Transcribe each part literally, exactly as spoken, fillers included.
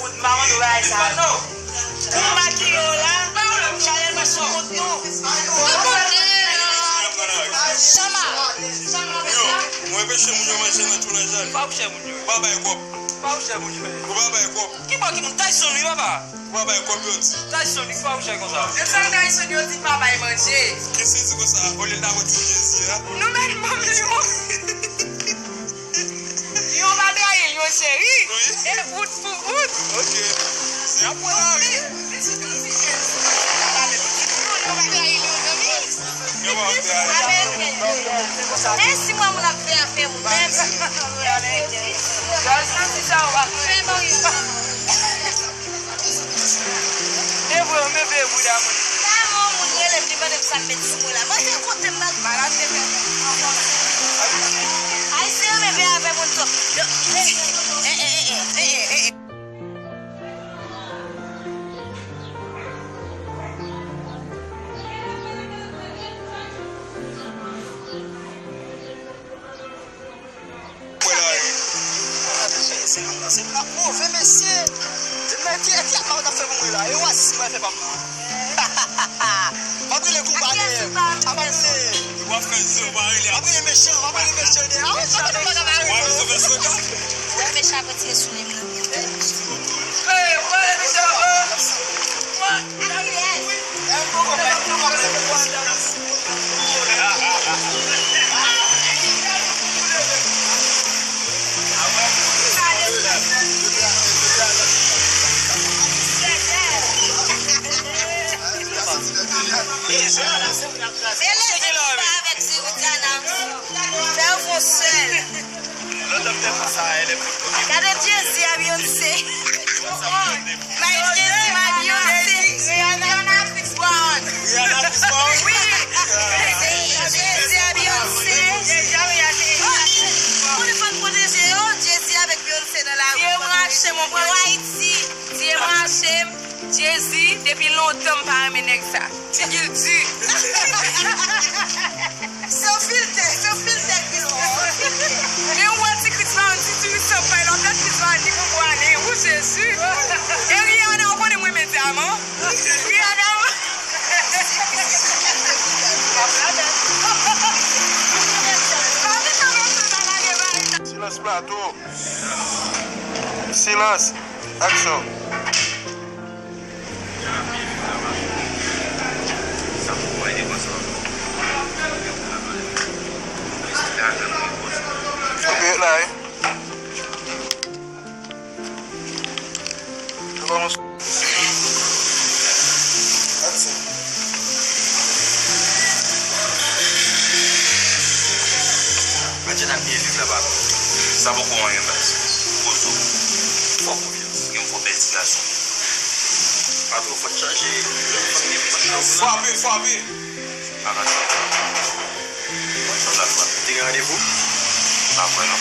kont, m pa mande w bagay sa. Pou makiye w la, Chanel pa sou kont nou. Chama, Chama, yo, mwen peche moun yo manje nan tounaj la. Pa ou chè moun yo. Ou pa bay kòb. Pa ou chè moun yo. Ou pa bay kòb. Ki bò ki moun Tyson wi papa? Ou pa bay kòb yo di. Tyson li pa ou chè konsa. Se sa Tyson yo di pa bay manje. Kèsi di konsa, olye l ta mwen di Jezi a. Nou mèt manm li yo. Yo pa trayi l, yo cheri. Wi. E bout pou bout. Ok. Se apre la, wi. Yo pa trayi l, yo, zanmi. Yo pa trayi l. Amen. E si mwen moun ap fè afè moun menm? Gaz, sa ti sa w ap fè, Mario. Debouye w, bebe, bouda moun. Sa yon moun rele m, li mande m sa m met sou mwen la. Mwen te kote m mal. Malad te fè. Ayisyen renmen veye avè moun twòp. Yo, eh, eh, eh, eh, eh, eh, eh, eh. Mwen la, wi. Se, se, se m ap move, mesye. Se mwen ki, ki ap fè pou mwen la. E w a si mwen fè pa m. Pap rele koupa dèyè. Pap rele. W ap fè zen, w pa rele. Pap rele mechan, pap rele mechan dèyè. Ah, mechan, mechan. W ap fè zen. Mechan, retire soulye m nan. Gade Jay-Z a Beyoncé. May Jay-Z a Beyoncé. Rihanna Chris Brown. Rihanna Chris Brown? Wi. Jay-Z a Beyoncé. Pou nou fann pwoteje yo, Jay-Z avèk Beyoncé nan lari. Dye m rache m, mwen pran Ayiti. Dye m rache m. Jay-Z, depi lontan m pa renmen nèg sa. Figi l di. San filtè, san filtè, Chris Brown. Men ou wè ti Chris Brown, ti, ti Chris Brown, pa l ap Chris Brown, li gon bwa nen. Ou Jezi. E Rihanna, ou konnen mwen renmen dyaman. Rihanna, ou Silans plato. Silans. Aksyon. Koupe la, wi. Yo kòmanse. Aksyon. Adjana byen viv la, papa. Sa poko anyen, baz. Pozo. Fò konfyans. Gen fò bèl ti gason. Patwon fò chanje. Frape, frape. Te gen randevou? Pa kwè non.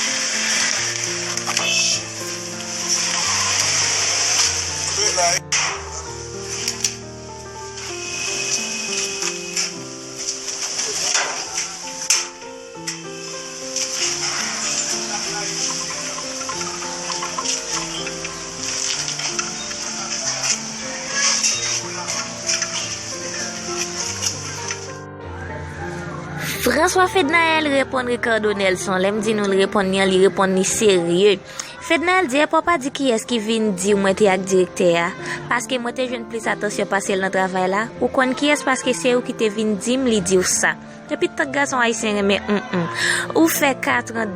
François Fednaelle reponn Ricardo Nelson. Lè m di nou l reponn li an, li reponn li serye. Fednaelle di, epa w pa di kiyès ki vin di w mwen te ak direktè a, paske mwen te jwenn plis atansyon pase l nan travay la. Ou konn kiyès, paske se ou ki te vin di m li di w sa. Epi tank gason ayisyen renmen mm. Ou fè katran,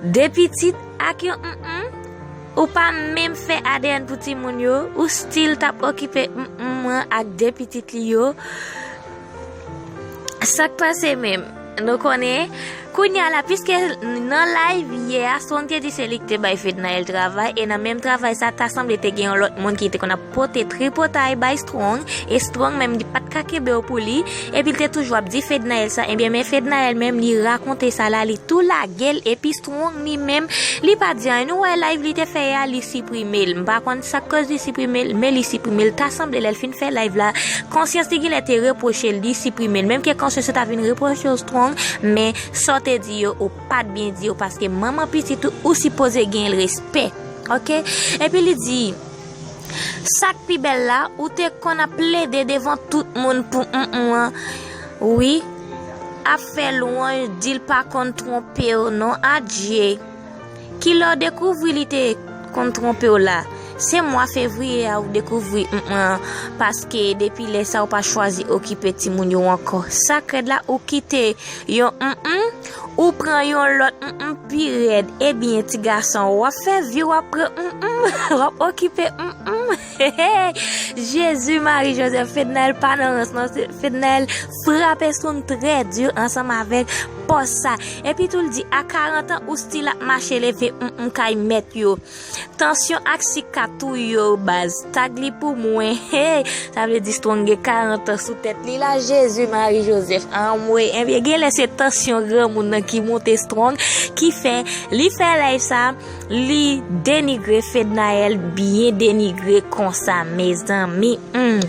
de pitit ak yon mm. Ou pa menm fè A D N pou timoun yo, ou still t ap okipe mm an ak de pitit li yo. Sa k pase menm? Nou konnen, kounye a la, piske nan live yè a, Strong te di se li ki te bay Fednaelle travay, e nan menm travay sa, ta sanble te gen yon lòt moun ki te konn ap pote tripotay bay Strong, e Strong menm li pa t ka kenbe w pou li, epi l te toujou ap di Fednaelle sa, ebyen, men Fednaelle menm, li rakonte sa la, li tou lage l, epi Strong li menm, li pa di anyen. Nou wè live li te fè a, li siprime l. M pa konn sa k koz li siprime l, men li siprime l. Ta sanble lè l fin fè live la, konsyans li genlè te repwoche l, li siprime l. Menm ke konsyans yo ta vin repwoche w Strong, men sa w te di yo, ou pa t byen di yo, paske manman pitit ou, ou sipoze gen l respè. Oke? Epi li di, sa k pi bèl la, ou te konn ap plede devan tout moun pou mm an. Wi, ap fè lwanj, di l pa konn twonpe w non, adje. Kilè w dekouvri li te konn twonpe w la? Se mwa fevriye a ou dekouvri mm an, paske depi lè sa ou pa chwazi okipe timoun yo ankò. Sa k rèd la, ou kite yon mm, ou pran yon lòt mm pi rèd. Ebyen, ti gason, w ap fè vi, w ap pran mm, w ap okipe mm. Jezi, Mari Jozèf, Fednaelle pa nan rans non. Fednaelle frape Strong trè di ansanm avèk pòz sa. Epi tou l di, a karant an, ou still ap mache leve mm kay mèt yo. Tansyon ak sik ka touye w, baz. Tag li pou mwen. Hey, sa vle di Strong gen karant an sou tèt li la, Jezi, Mari Jozèf. Anmwe, enben, genlè se tansyon granmoun nan ki monte Strong, ki fè li fè live sa, li denigre Fednaelle, byen denigre konsa, mezanmi. Hmm.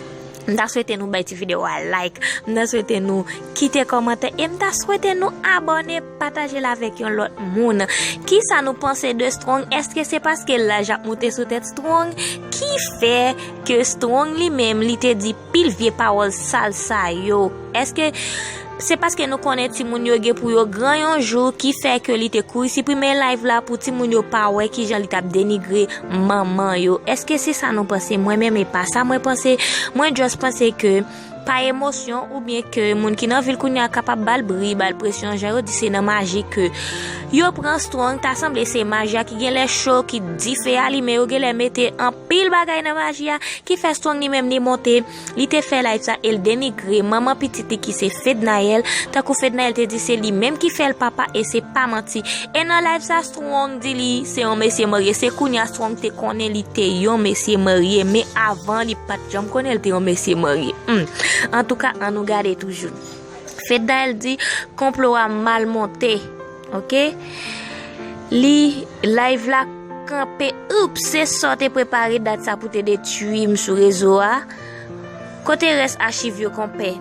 M ta swete nou bay ti videyo a like. M ta swete nou kite kòmantè. E m ta swete nou abòne, pataje l avèk yon lòt moun. Kisa nou panse de Strong? Èske se paske laj ap moute sou tèt Strong ki fè ke Strong li menm li te di pil vye pawòl sal sa yo? Èske se paske nou konnen timoun yo gen pou yo gran yon jou ki fè ke li te kouri siprime live la pou timoun yo pa wè kijan li t ap denigre manman yo? Èske se sa nou panse? Mwen menm e pa sa mwen panse. Mwen just panse ke pa emosyon oubyen ke moun ki nan vil kounye a kapab ba l bri, ba l presyon, jan yo di se nan maji ke yo pran Strong. Ta sanble se maji a ki genlè cho, ki dife a limen, yo genlè mete anpil bagay nan maji a ki fè Strong li menm li monte. Li te fè live sa e l denigre manman pitit li ki se Fednaelle. Tankou Fednaelle te di se li menm ki fè l papa e se pa manti. E nan live sa Strong di li se yon mesye marye. Se kounye a Strong te konnen li te yon mesye marye, men avan li pa t janm konnen l te yon mesye marye. Hmm. Antouka, ann nou gade toujou. Fednaelle di konplo a mal monte. Ok? Li live la kanpe. Oups, se sa w te prepare dat sa pou te detwi m sou rezo a. Kote rès achiv yo, konpè?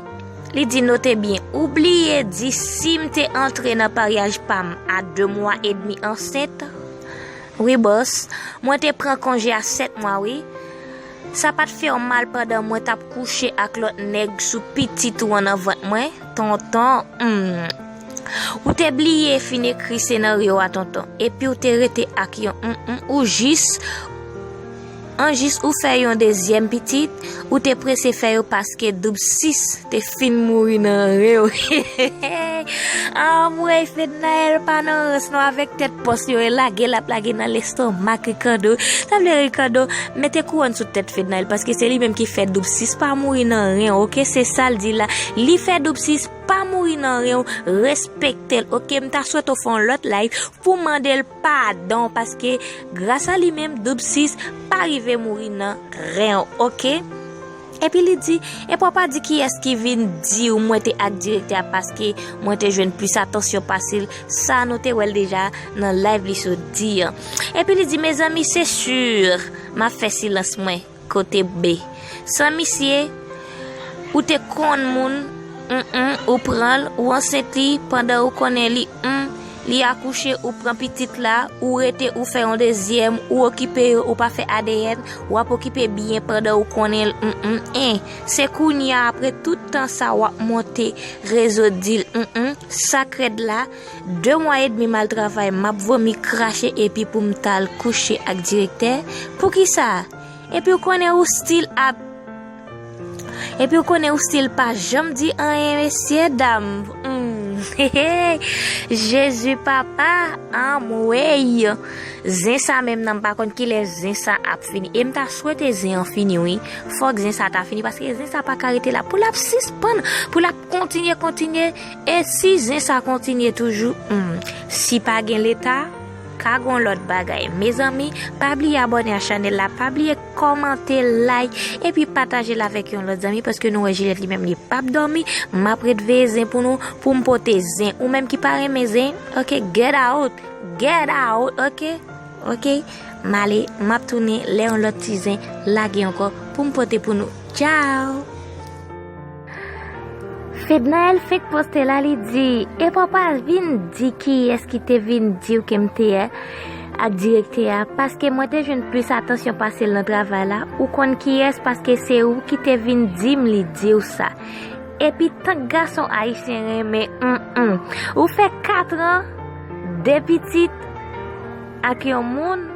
Li di note byen, ou bliye di si m te antre nan paryaj pa m a de mwa edmi ansent. Wi bòs, mwen te pran konje a sèt mwa wi. Sa pa t fè w mal pandan mwen t ap kouche ak lòt nèg sou pitit ou an nan vant mwen, tonton. Hmm. Ou te bliye fin ekri senaryo a, tonton. Epi w te rete ak yon mm, ou jis, an jis ou fè yon dezyèm pitit, ou te prese fè yo paske doub sis te fin mouri nan ren w. Anmwey, Fednaelle pa nan rans non avèk tèt pòs yo e lage l ap lage nan lestomak Ricardo. Sa vle Ricardo mete kouwòn sou tèt Fednaelle paske se li menm ki fè doub sis pa mouri nan ren w, ok? Se sa l di la. Li fè doub sis pa mouri nan ren w, respekte l, ok? M ta swete w fè yon lòt live pou mande l padon paske gras a li menm doub sis pa rive mouri nan ren w, ok? Epi li di, e papa di kiyès ki vin di w mwen te ak direktè a paske mwen te jwenn plis atansyon pase l, sa nou te wè l deja nan live li sot di an. Epi li di, mezanmi, se sur, m ap fè silans mwen, kote B. San misye, ou te konn moun, mm, ou pran l, ou ansent li, pandan ou konnen li, mm, li akouche, ou pran pitit la, ou rete, ou fè yon dezyèm, ou okipe yo, ou pa fè A D N, w ap okipe byen pandan ou konnen l, mm, en. Se kounye a, apre tout tan sa, w ap monte rezo di l, mm, sa k rèd la, de mwa edmi m al travay, m ap vomi, krache, epi pou m t al kouche ak direktè. Poukisa? Epi w konnen ou still ap Epi w konnen ou still pa janm di anyen, mesye dam. Hmm. Jezi papa, anmwey. Zen sa menm nan, m pa konn kilè zen sa ap fini. E m ta swete zen an fini, wi. Fòk zen sa ta fini, paske zen sa pa ka rete la. Pou l ap sispann, pou l ap kontinye, kontinye. E si zen sa kontinye toujou, hmm, si pa gen Leta, ka gon lòt bagay. Mezanmi, pa bliye abòne a chanèl la, pa bliye kòmante, like, epi pataje l avèk yon lòt zanmi, paske nou wè Jilèt li menm li p ap dòmi. M ap ret veye zen pou nou, pou m pote zen. Ou menm ki pa renmen zen, ok, get out, get out, ok, ok. M ale, m ap tounen lè yon lòt ti zen lage ankò pou m pote pou nou. Tchao! Fednaelle fenk poste la, li di, e papa vin di kiyès ki te vin di w ke m te ak direktè a, paske mwen te jwenn plis atansyon pase l nan travay la. Ou konn kiyès, paske se ou ki te vin di m li di w sa. Epi tank gason ayisyen renmen, mm, mm. Ou fè katran, de pitit ak yon moun,